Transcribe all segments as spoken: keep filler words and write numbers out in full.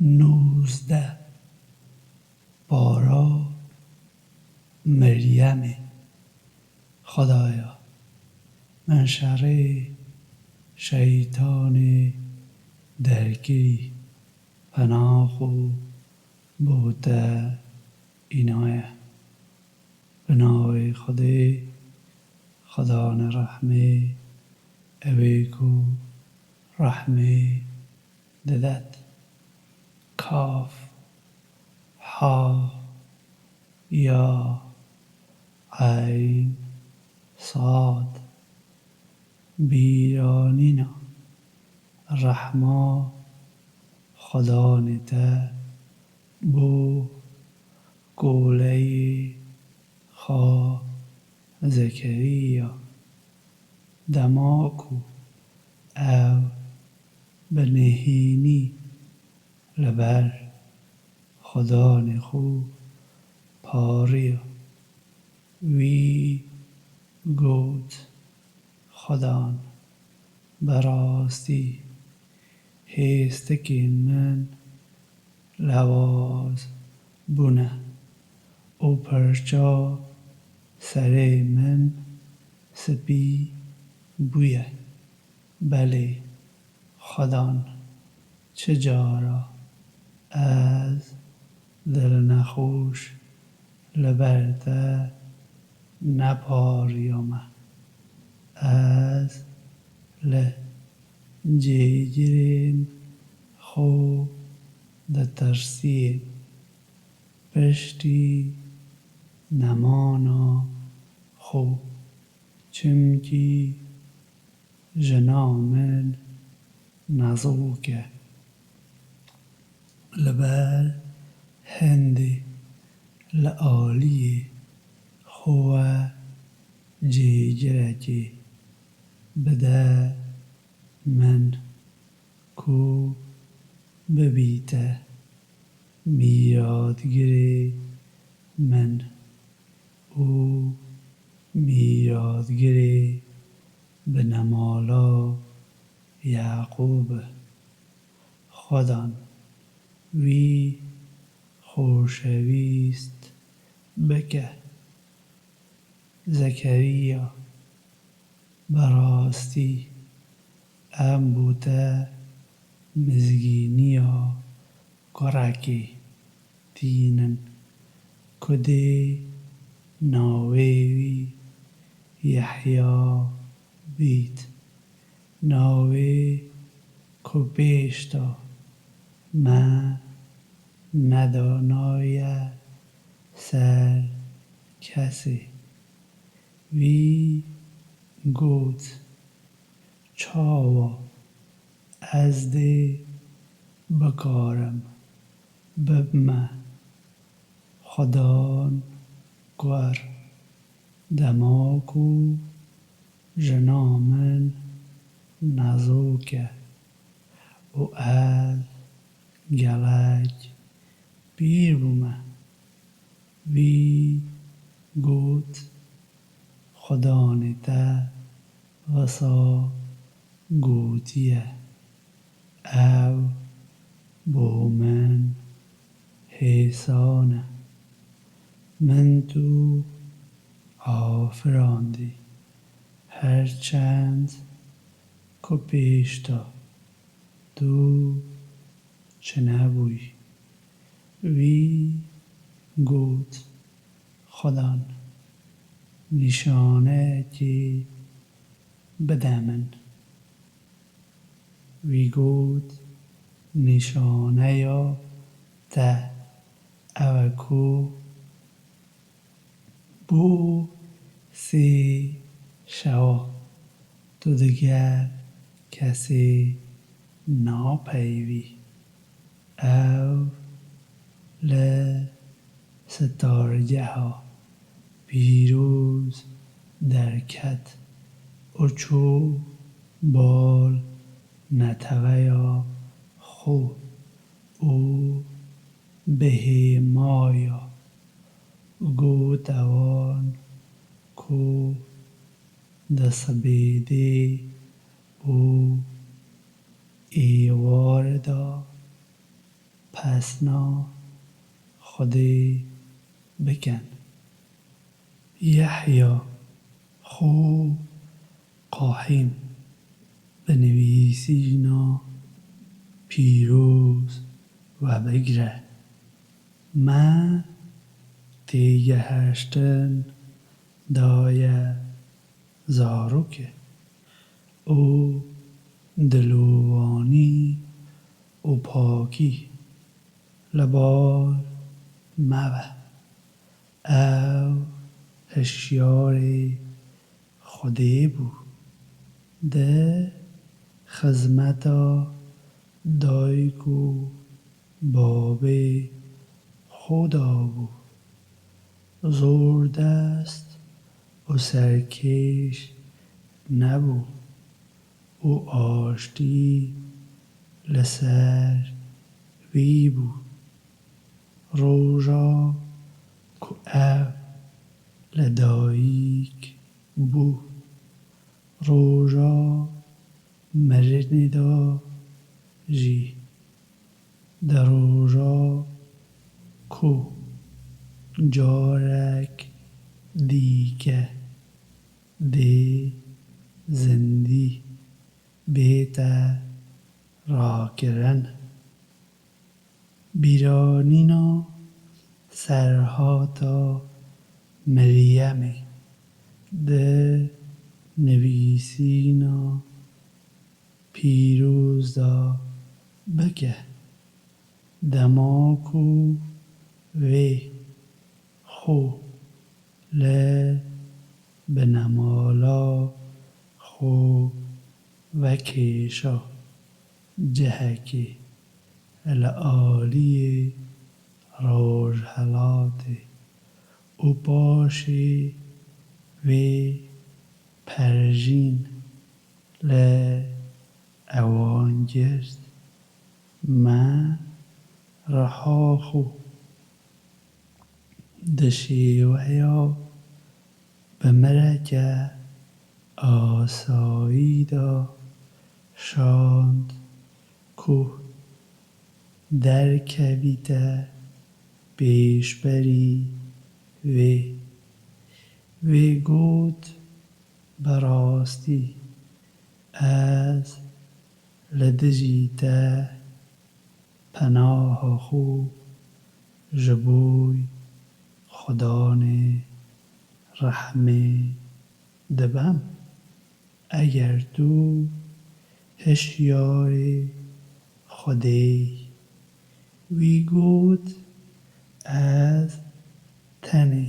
Nûzdeh. Para Meryemê. Xwedaya, min şerê şeytanê derkirî, pena xwe bo te înaye. Bi navê Xwedê, Xwedanê rehmê, ew ê ku rehmê didet. Kaf, ha, ya, eyn, sad. Bîranîna rehma Xwedanê te bo koleyê xwe Zekeriya, dema ku ew bi nihênî li ber Xwedanê xwe pariya. Wî got, Xwedan, bi rastî hêstikên min lewaz bûne û pirça serê min spî bûye. Belê, Xwedan, çi cara ez dilnexweş li ber te nepariyame. Ez li cêgirên xwe ditirsiyêm, piştî nemana xwe, çimkî jina min nezok e. Li ber hindê li aliyê xwe cêgirekê bide min ku bibîte mîratgirê min û mîratgirê binemala Yaqûb. Xwedan, wî xoşewîst bike. Zekeriya, bi rastî em bo te mizgîniya kurekê tînin ku dê navê wî Yehya bît. Navê ku pêş de me nedanaye ser kesê. Wî got, Çawa ez dê bikarim bibime Xwedan gur, dema ku jina min nezok e û ez gelek pîr bûme? Wî got, Xudanê te wisa gotiye, ew bo min hêsan e. Min tu afirandî, her çend ku pêş de tu çinebûyî. Wî got, Xudan, nîşaneyekê bide min. Wî got, Nîşaneya te ew e ku bo sê şewa tu digel kesê napeyivî. Ew li sitargeha pîroz derket û çû bal neteweya xwe û bi hêmaya gote wan ku di sibêdê û êvarê de hesna Xwedê bikin. Yehya xwe qahîn bi nivîsîna pîroz webigre. Me têgihiştin daye zarokê û dilovanî û pakî li bar me be. Ew hişyarê Xwedê bû. Di xizmeta dayik û babê xwe de bû. Zordest û serkêş nebû û aştî li ser wî bû. Roja ku ev li dayik bû, roja mirinê de jî, di roja ku carek dîke dê zindî bête rakirin. Bîranîna serhata Meryemê di nivîsîna pîroz de bike. Dema ku wê xwe li binemala xwe vekêşa cihekê li aliyê rojhilatê û paşê wê perjîn li ewan girt, me riha xwe di şêweya bi mireke asayî de şand ku derkevîte pêşberî wê. Wê got, bi rastî ez li dijî te penaha xwe ji bo Xudanê rehmê dibem. Eger tu hişyarê Xwedê yî. Wî got, ez tenê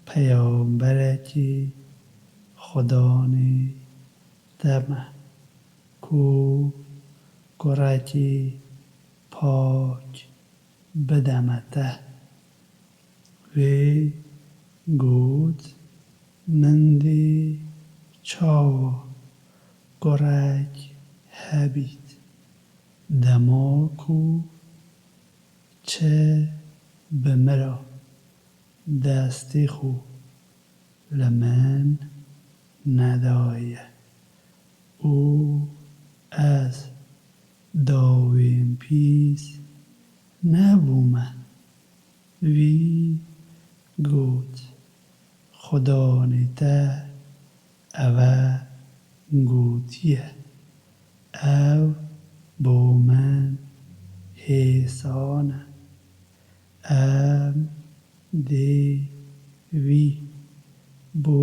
peyamberekî Xudanê te me ku kurekî pak bideme te. Wê got, min dê çawa kurek hebît, dema ku çi bi min re destê xwe li min nedaye û ez dawên pîs nebûme. Wî got, Xudanê te ev e gotiye, ew bo min hêsan e. Em dê wî bo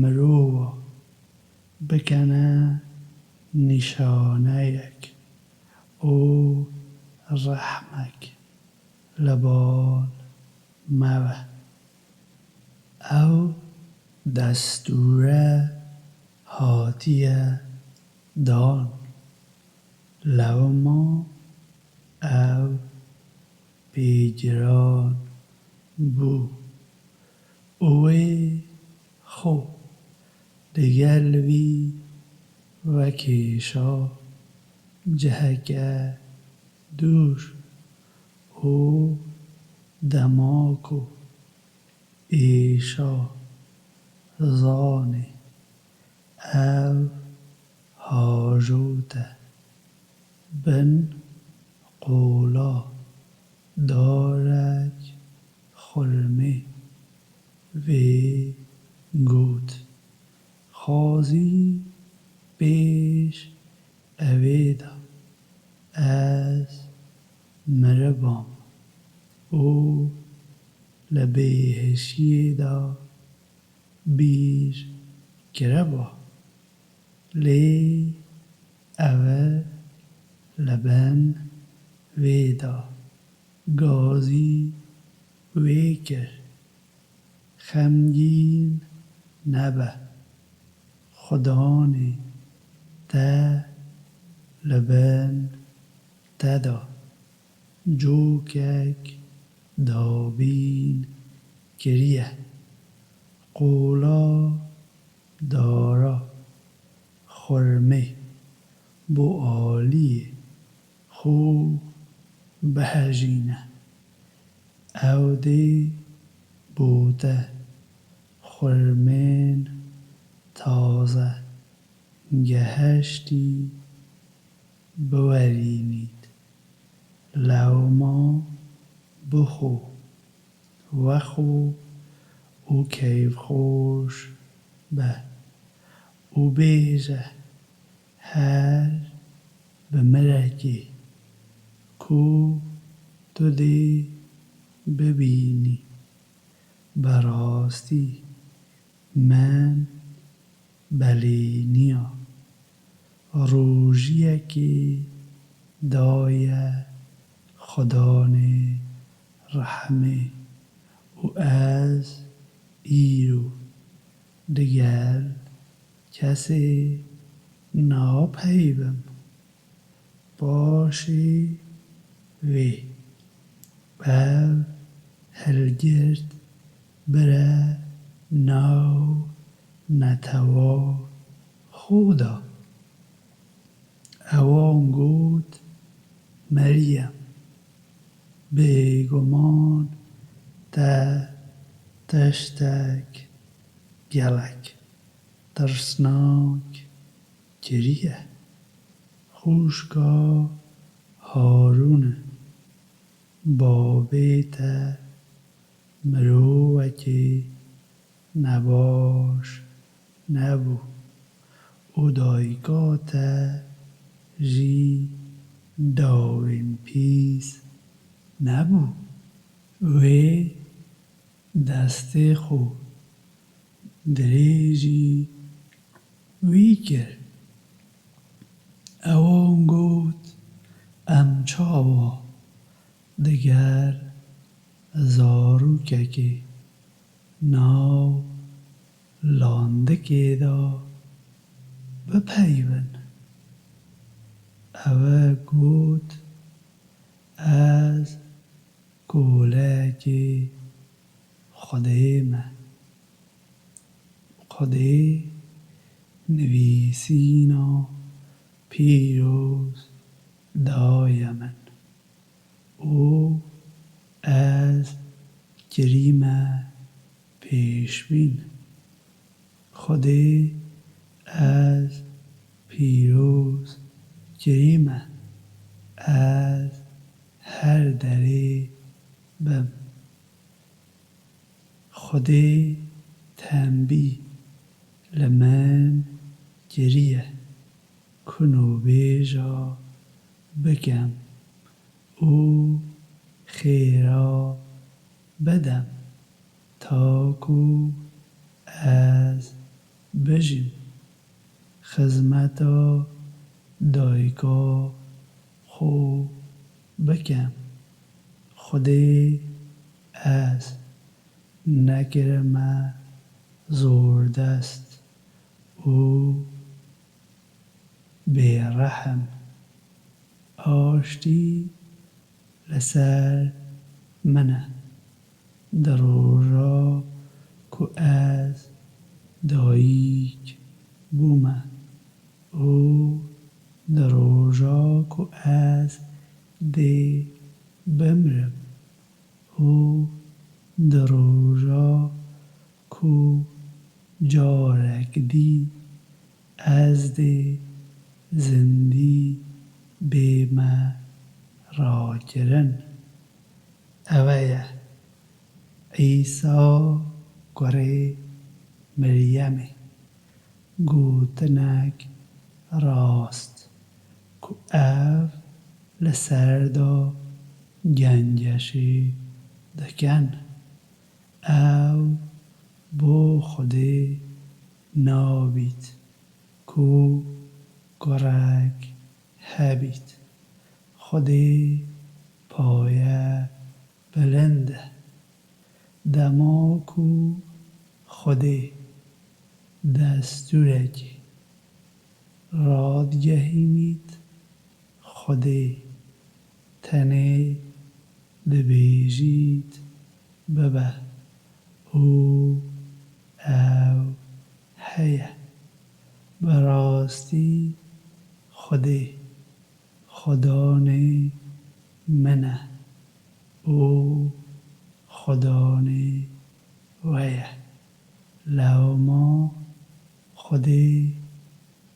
mirova bikene nîşaneyek û rehmek li bal me be. Ew destûre hatiye dan. Lewma ew pê giran bû û wê xwe digel wî vekêşa ciheke dûr û dema ku êşa zanê ev hajot e, bin qola darek xurmê. Vê got, xwazî pêş evê de ez miribam û li bêhişiyê de bîr kiriba. Lê ew li bin vê de gazî wê kir, xemgîn nebe, xudanê te li bin te de cokek dabîn kiriye. Qola dara xurmê bo aliyê xwe bihejîne. Ew dê bo te xurmên taze geheştî biwerînît. Lewma bixwe, wexwe û keyfxweş be û bêje, her bi mirekê ku tu dê bibînî, bi rastî min belêniya. Rojiyekê daye xudanê rehmê û ez îro digel kesê napeyivim. Paşê wê ev hilgirt bire nav netewa xwe de. Ewan got, Meryem, bêguman te tiştek gelek tirsnak kiriye. Xwişka Harûn e, babê te mirovekî nebaş nebû û dayika te jî dawên pîs nebû. Wê destê xwe dirêjî wî kir. Ewan got, Em çawa digel zarokekê nav landikê de bipeyivin? Ew got, Ez kolekê Xwedê me. Xwedê nivîsîna pîroz daye min û ez kirîme pêşbîn. Xwedê ez pîroz kirîme, ez her derê bim. Xwedê tembî li min kiriye, kunûbêja bikem û xêra bidem, ta ku ez bijîm, xizmeta dayika xwe bikem. Xwedê ez nekirime zordest û bêrehm. Aştî li ser min e. Di roja ku ez dayik bûme û di roja ku ez dê bimrim û di roja ku carek dî ez dê zindî bême rakirin. Ew e ye Îsa kurê Miryemê. Gotinek rast ku ev li ser de gengeşî dikin. Ew bo Xwedê nabît ku kurek hebît. Xwedê paye bilind e. Dema ku Xwedê destûrekî radigehînît, Xwedê tenê dibêjît bibe û ew heye. Bi rastî Xwedê Xudanê min e û Xudanê we ye. Lewma Xwedê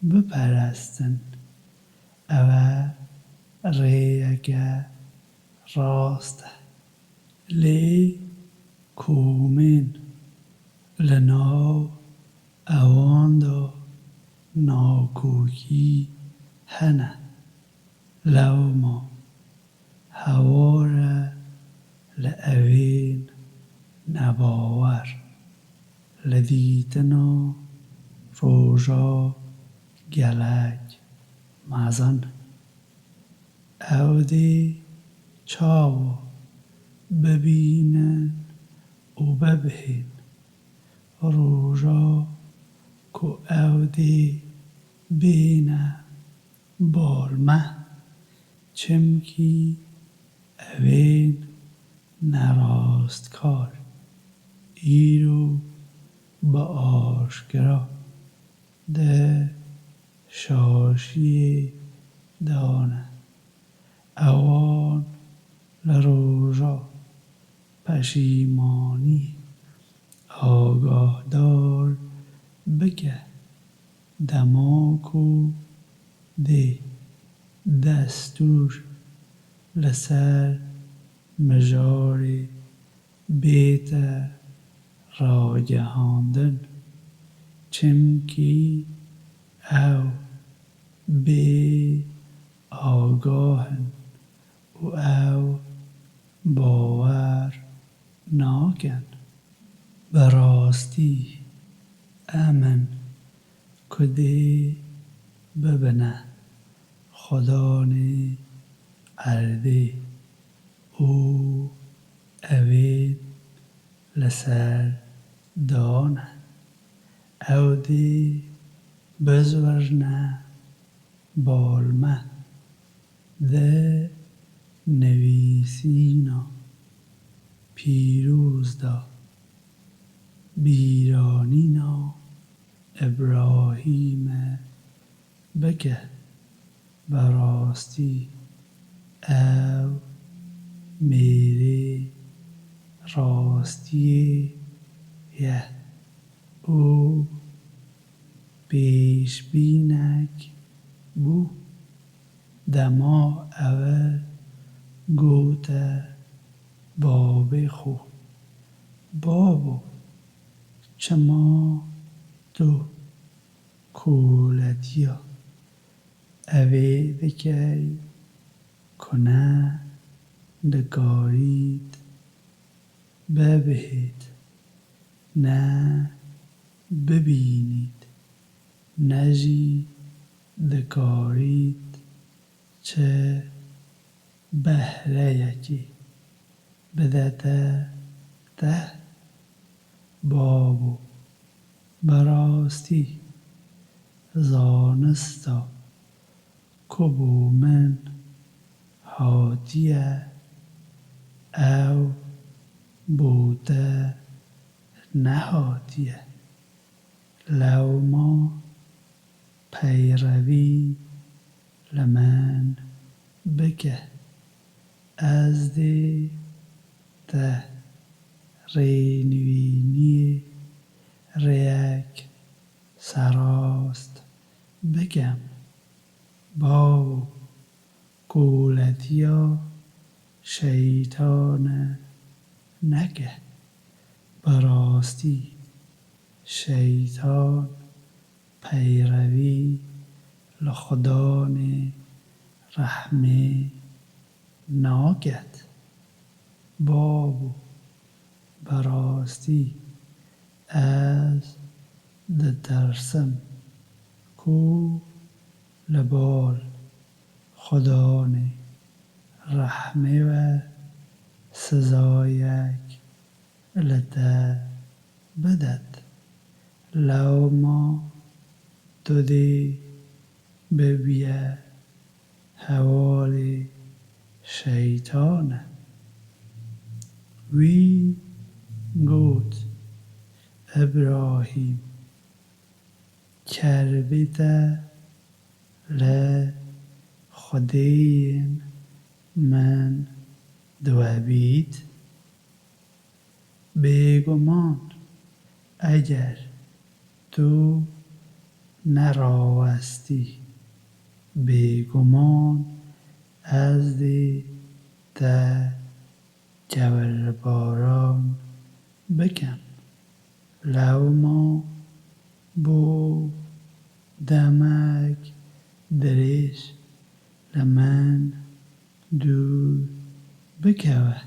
biperestin. Ew e rêyeke rast e. Lê komên li nav ewan de nakokî hene. Lewma hewar e li evên nebawer, li dîtina roja gelek mezin. Ew dê çawa bibînin û bibihên? Roja ku ew dê bêne bal me, çimkî evên nerastkar îro bi aşkira di şaşiyê de ne. Ewan li roja peşîmaniyê agahdar bike. Dema ku dê destûr li ser mijarê bête ragihandin, çimkî ew bê agah in û ew bawer nakin. Bi rastî em in ku dê bibine xudanê erdê û evên li ser dane. Ew dê bizwirne bal me. Di nivîsîna pîroz de bîranîna Îbrahîme bike. Bi rastî ew mêrê rastiyê ye û pêşbînek bû. Dema ew gote babê xwe, Babo, çima tu koletiya evê dikey ku ne dikarît bibihêt, ne bibînît, ne jî dikarît çi behreyekê bidete te? Babo, bi rastî zanista ku bo min hatiye, ew bo te nehatiye. Lewma peyrevî li min bike. Ez dê te rênivîniyê rêyek serast bikem. Bawo, koletiya Şeytane neke. Bi rastî şeytan peyrevî li Xudanê rehmê naket. Babo, bi rastî ez ditirsim ku li bal Xudanê rehmê we sizayek li te bidet. Lewma tu dê bibiye hevalê şeytane. Wî got, Îbrahîm, kerbê te li xwedêyên min diwebît? Bêguman eger tu nerawestî, bêguman ez dê te kevirbaran bikim. Lewma bo demek dirêj li min dûr bikeve.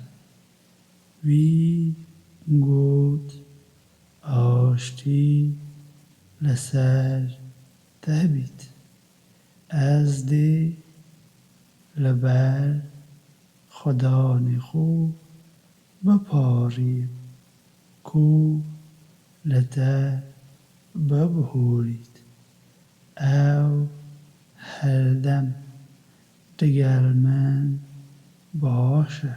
Wî got, Aştî li ser te bît. Ez dê li ber Xudanê xwe biparîm ku li te bibihûrît. Ew herdem digel min baş e.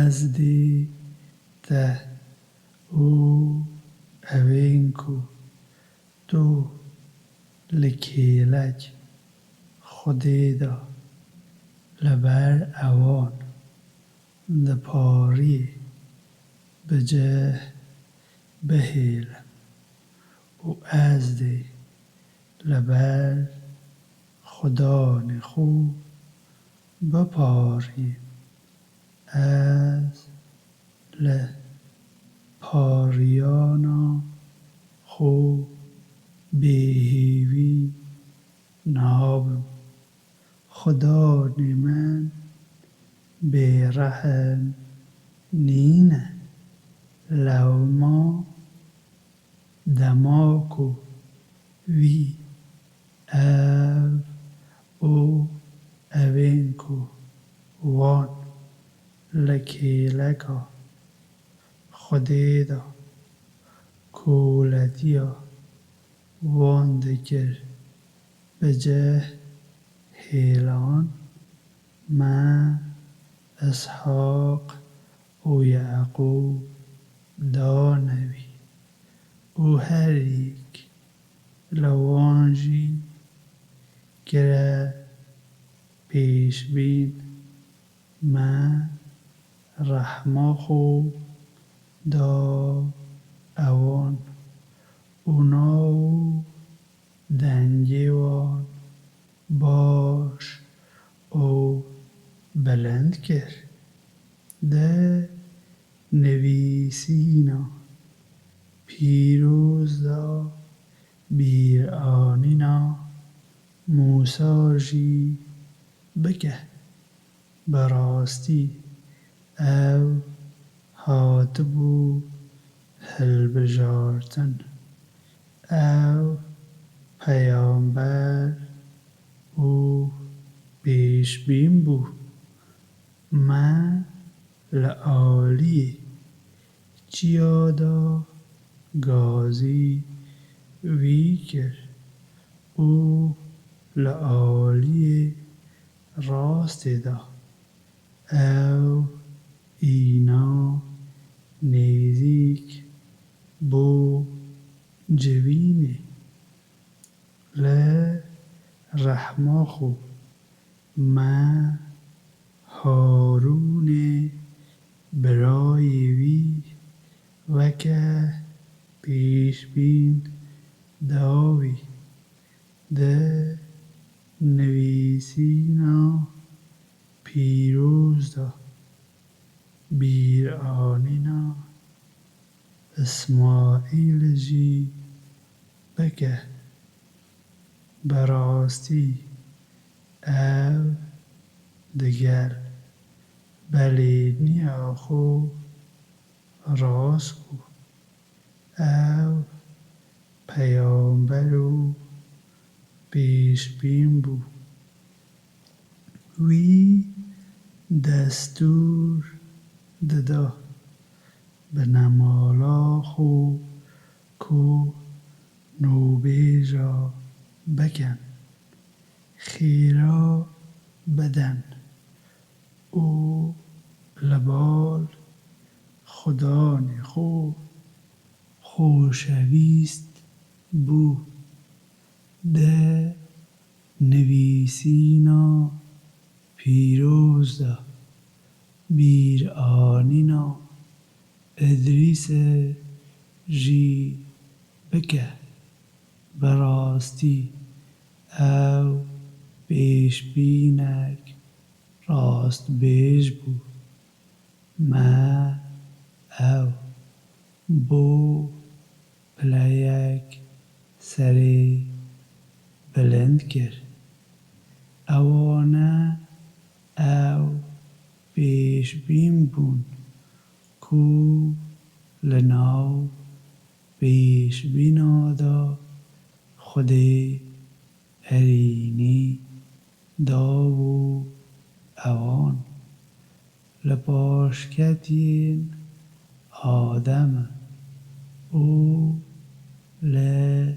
Ez dê te û ewên ku tu li kêlek Xwedê de li ber ewan diparî bi cih bihêlim û ez dê li ber Xudanê xwe biparîm. Ez li pariyana xwe bêhêvî nabim. Xudanê min bêrehm nîne. Lewma dema ku wî ev û ewên ku wan li kêleka Xwedê de koletiya wan dikir bi cih hêlan, me Îshaq û Yaqûb dane wî û her yek li wan jî kire pêşbîn. Me rehma xwe da ewan û nav û dengê wan baş û bilind kir. Di nivîsîna pîroz de bîranîna Mûsa jî bike. Bi rastî ew hatibû hilbijartin. Ew peyamber û pêşbîn bû. Me li aliyê çiya de gazî wî kir û li aliyê rastê de ew îna nêzîk bû civînê. Li rehma xwe me Harûnê birayê wî weke pêşbîn dawî. Di nivîsîna Îna Îsmaîl jî bike. Bi rastî ew digel belêniya xwe rast bû. Ew peyamber û pêşbîn bû. Wî destûr dida binemala xwe ku nûbêja bikin, xêra bidin û li bal Xudanê xwe xoşewîst bû. Di nivîsîna pîroz de bîranîna Îdrîsê jî bike. Bi rastî ew pêşbînek rastbêj bû. Me ew bo pileyek serê bilind kir. Ewane ew pêşbîn bûn ku li nav pêşbîna de Xwedê erênî dabû ewan. Li paşketiyên Adem û li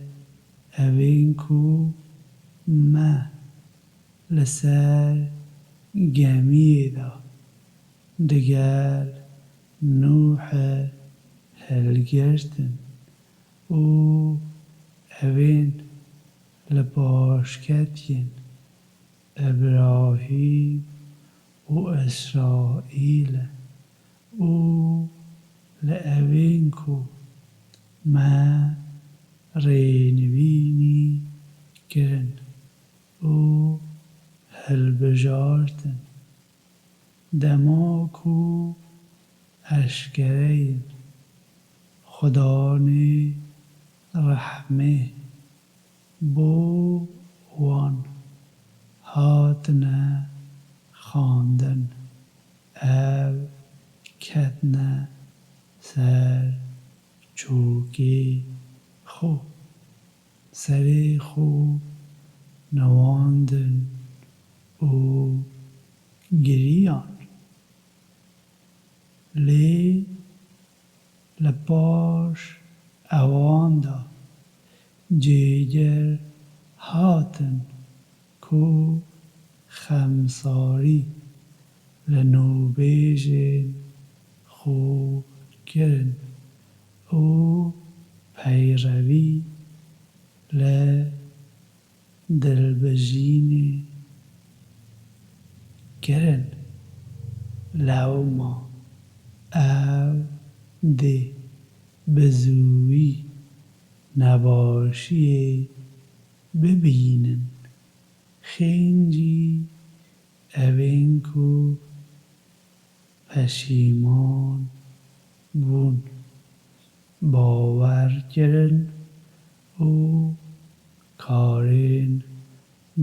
evên ku me li ser gemiyê de digel Nûhê hilgirtin û evên li paşketiyên Îbrahîm û Îsraîl û li evên ku me rênivînî kirin û hilbijartin. Dema ku eşkereyên Xudanê rehmê bo wan hatine xwendin, ew ketine ser çokê xwe, serê xwe newandin û giriyan. Lê li paş ewan de cêgir hatin ku xemsarî li nûbêjên xwe kirin û peyrevî li dilbijînê kirin. Lewma ew dê bi zûyî nebaşiyê bibînin. Xêncî evên ku peşîman bûn, bawer kirin û karên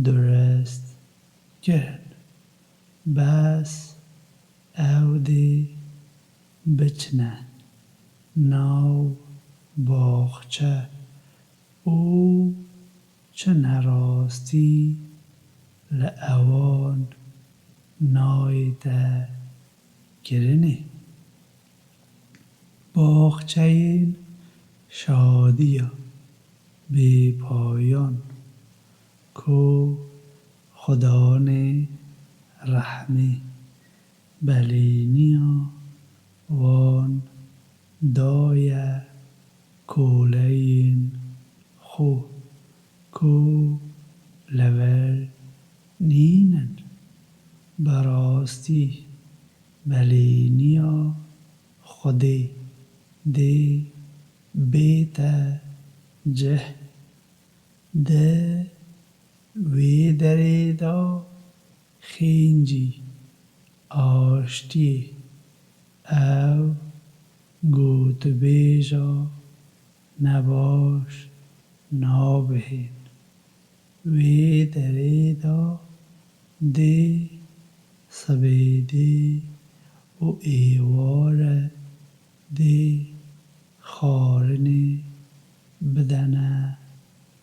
durist kirin. Bes ew dê biçine nav baxçe û çi nerastî li ewan nayête kirinê. Baxçeyên şadiya bêpayan ku Xudanê rehmê belêniya wan daye koleyên xwe ku li vir nînin. Bi rastî belêniya Xwedê dê bête cih. Di wê derê de xêncî, aştiyê, ew Gotibêja nebaş nabihên. Wê derê de dê sibê dê û êware dê xwarinê bidene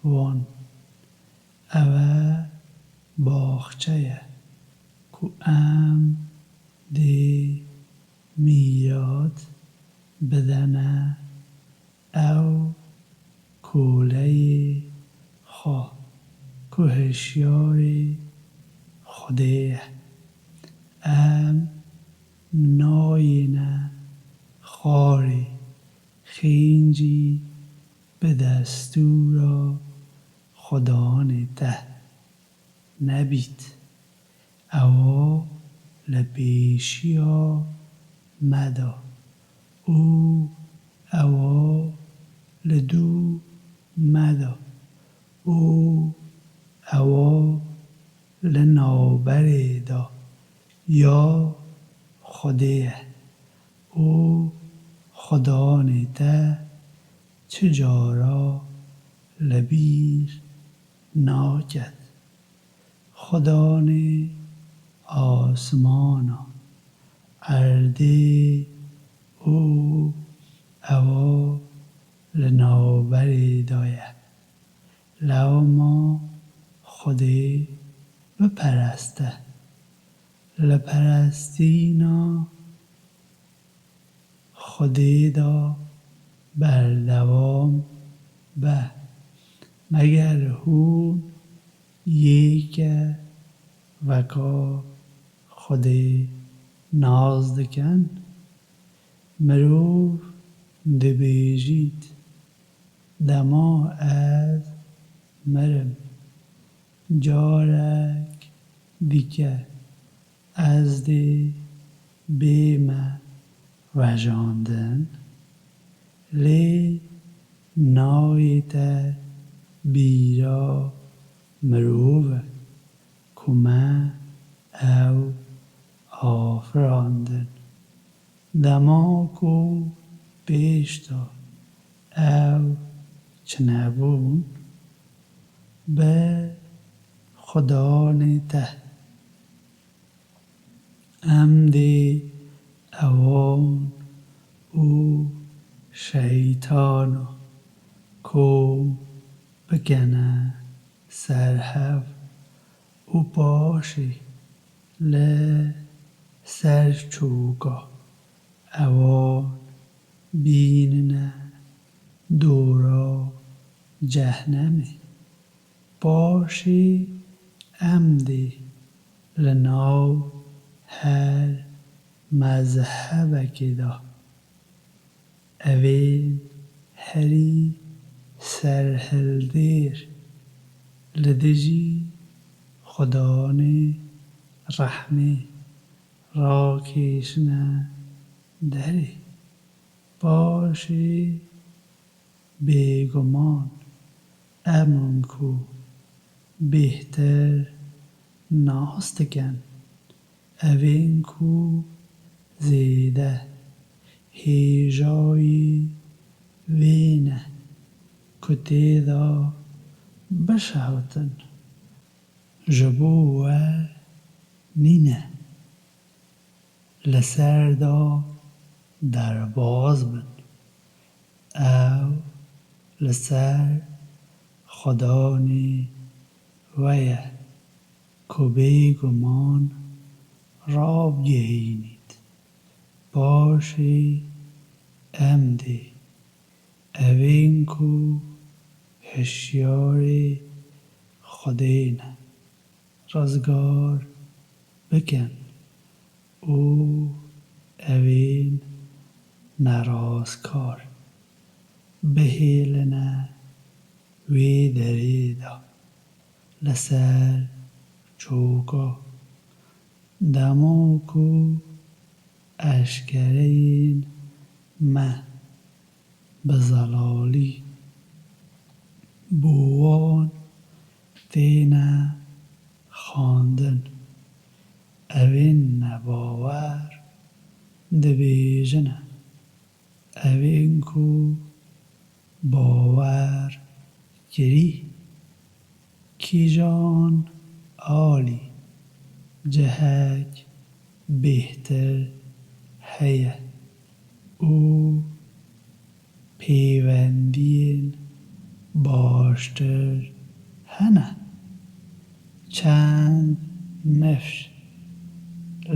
wan. Ew e baxçe ye ku em dê mîrat bidene ew koleyê xwe ku hişyarê Xwedê ye. Em nayêne xwarê xêncî bi destûra Xudanê te nebît. Ewa li pêşiya me de û ewa li dû me de û ewa li navberê de ya Xwedê ye û Xudanê te çi cara li bîr naket. Xudanê asmana, erdê û ewa li navberê de ye. Lewma Xwedê bipereste. Li perestîna Xwedê de berdewam be. Meger hûn yê ke weka Xwedê nas dikin? Mirov dibêjît, dema ez mirim, carek dike ez dê bême vejandin, lê nayête bîra mirov e ku me ew afirandin. Dema ku pêş de ew çinebûn, bi Xudanê te em dê ewan û şeytana kom bikene ser hev û paşê li ser çoka ewan bînine dora cehnemê. Paşê em dê li nav her mezhebekê de evên herî serhildêr li dijî Xudanê rehmê rakêşine derê. Paşê bêguman em in ku bêhtir nas dikin, evên ku zêde hêjayî wê ne ku tê de bişewitin, ji bo we nîne li ser de derbas bin. Ew li ser Xudanê we ye ku bêguman rabgihînît. Paşê em dê evên ku hişyarê Xwedê ne, rizgar bikin û evên nerastkar bihêline wê derê de li ser çoka. Dema ku eşkereyên me bi zelalî bo wan têne xwendin, evên nebawer dibêjine, Evên ku bawer kirî, kîjan alî cihek bêhtir heye û pêwendiyên baştir hene? Çend nifş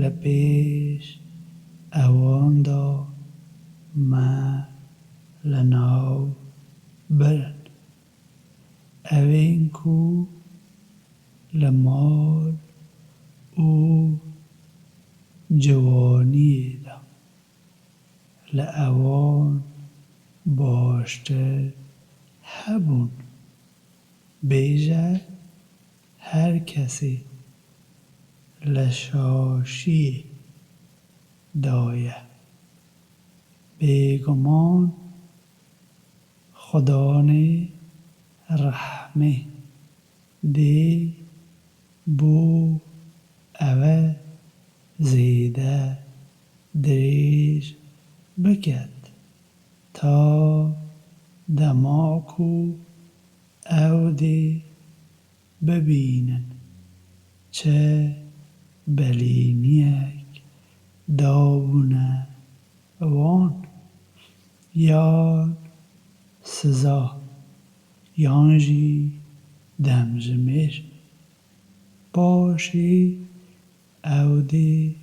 li pêş ewan de me li nav birin. Evên ku li mal û ciwaniyê de li ewan baştir hebûn. Bêje her kesê li şaşiyê de ye. Bêguman Xudanê rehmê dê bo ewe zêde dirêj biket, ta dema ku ew dê bibînin çi belîniyek dabûne wan, yan siza, yan jî demjimêr. Paşê ew dê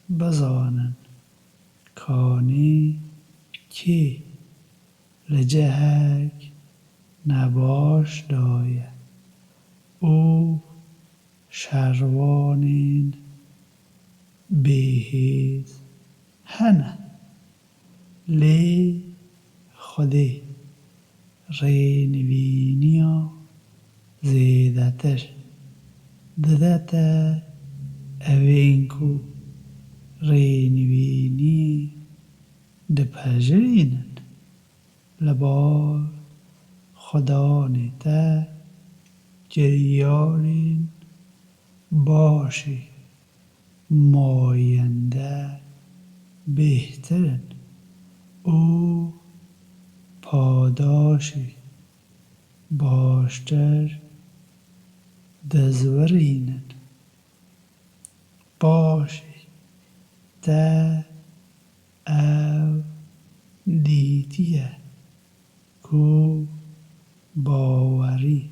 bizanin kanê kê li cihek nebaş de ye û şervanên bêhêz hene. Lê Xwedê rênivîniya zêdetir didete evên ku rênivînî dipejirînin. Li ba Xudanê te kiryarên başê mayende bêhtir in û padaşê baştir dizwirînin. Paşê te ew dîtiye ku bawerî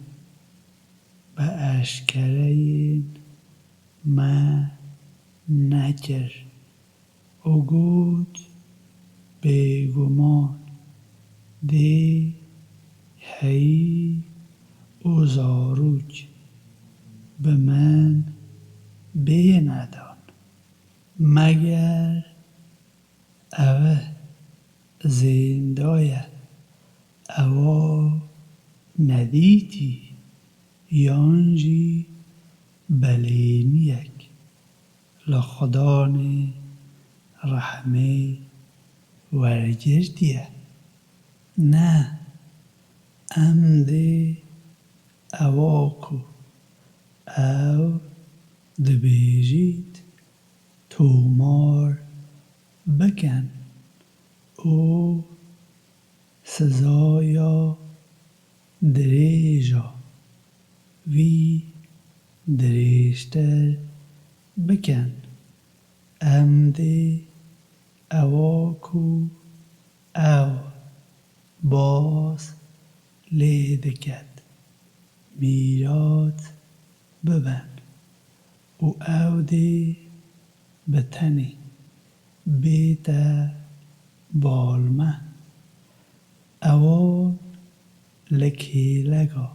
bi eşkereyên me nekir û got, bêguman dê heyî û zarok bi min bêne dan. Meger ew zêndaye ewa nedîtî yan jî belêniyek li Xudanê rehmê wergirtiye. Ne, em dê ewa ku ew dibêjît tomar bikin û sizaya dirêja wî dirêjtir bikin. Em dê ewa ku ew baz lê diket, mîrat bibin û ew dê bi tenê bête bal me. Ewan li kêleka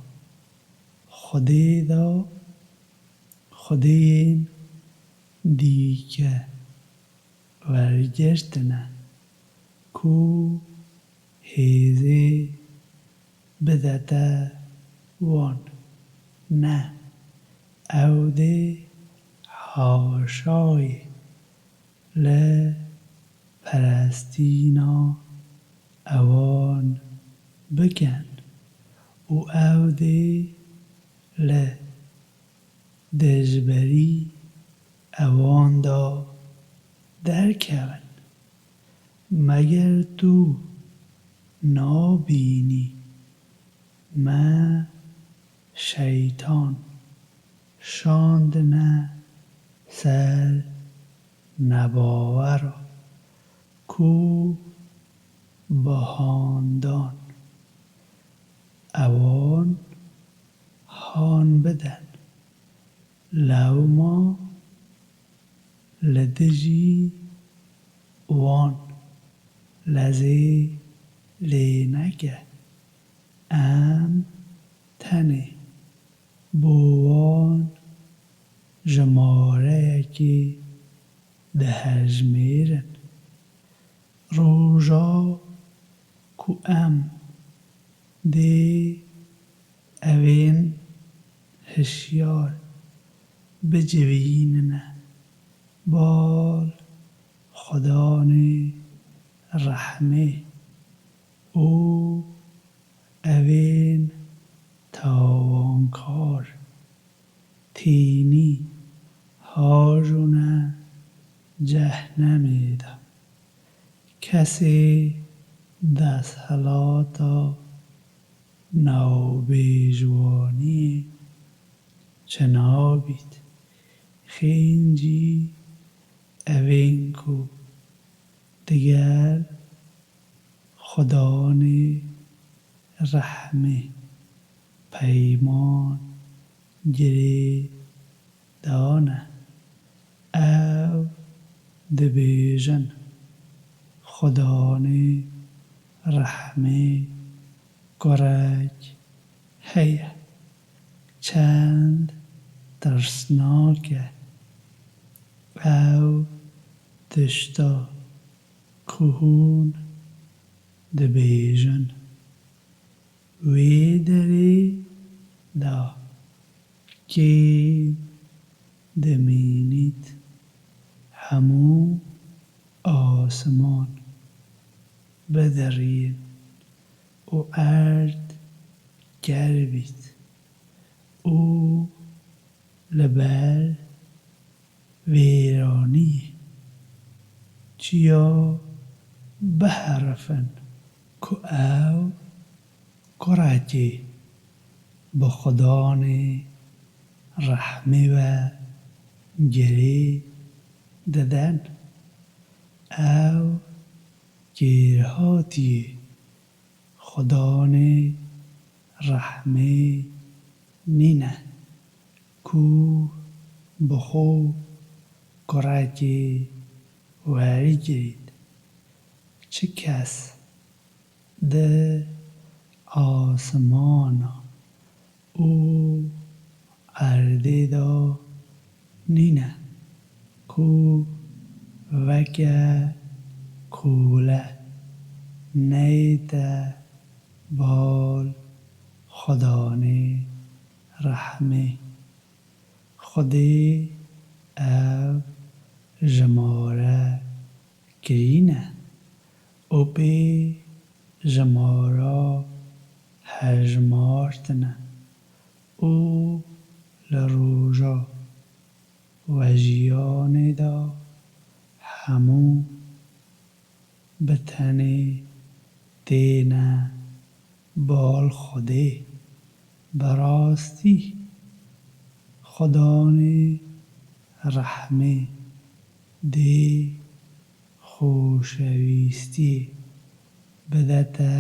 Xwedê de xwedêyên dîke wergirtine ku hêzê bidete wan. Ne, ew dê haşayê li perestîna ewan bikin û ew dê li dijberî ewan de derkevin. Meger tu nabînî. Me şeytan şandine ser nebawera ku bi han dan. Ewan han biden. Lewma li dijî wan lezê lê neke. Em tenê bo wan jimareyekê dihejmêrin. Roja ku em dê evên hişyar bicivînine bal Xudanê rehmê û evên tawankar tînî hajûne cehnemê de. Kesê desthilata navbêjwaniyê çinabît, xêncî evên ku digel Xudanê rehmê peyman girê dane. Ew dibêjin, Xudanê rehmê kurek heye, çend tirsnak e. Ew tişta ku hûn dibêjin. Wê derê de kêm dimînît, hemû asiman bidiriyên û erd ker bît û li ber vêraniyê çiya biherifin ku ew kurekê bi Xudanê rehmê ve girê diden. Ew kêrhatiyê Xudanê rehmê nîne ku bi xwe kurekê werigirît. Çi kes di asimana û erdê de nîne ku weke kûle neyête bal Xudanê rehmê. Xwedê ev jimare kirîne û pê jimara hejmartine û li roja wejiyanê de hemû bi tenê têne bal Xwedê. Bi rastî Xudanê rehmê dê xoşewîstiyê bide te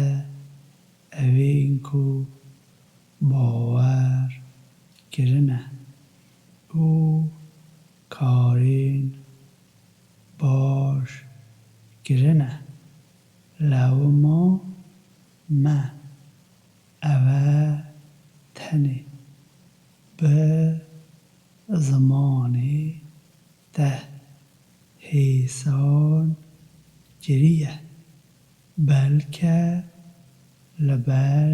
evên ku bawer kirine û karên baş kirine. Lewma me eve tenê bi zimanê te hêsan kiriye. Belke li ber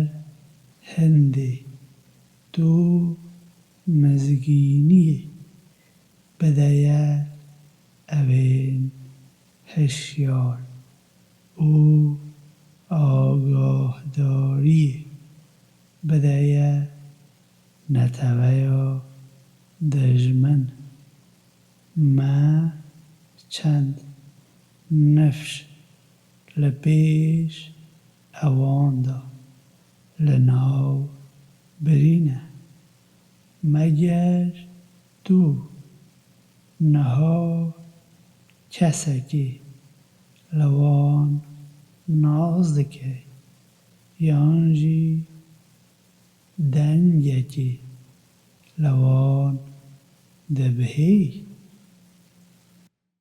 hindê tu mizgîniyê bideye evên hişyar û agahdariyê bideye neteweya dijmin. Me çend nifş li pêş ewan de li nav birî ne. Meger tu niha kesekî li wan nas dike yan jî dengekî li wan dibihî?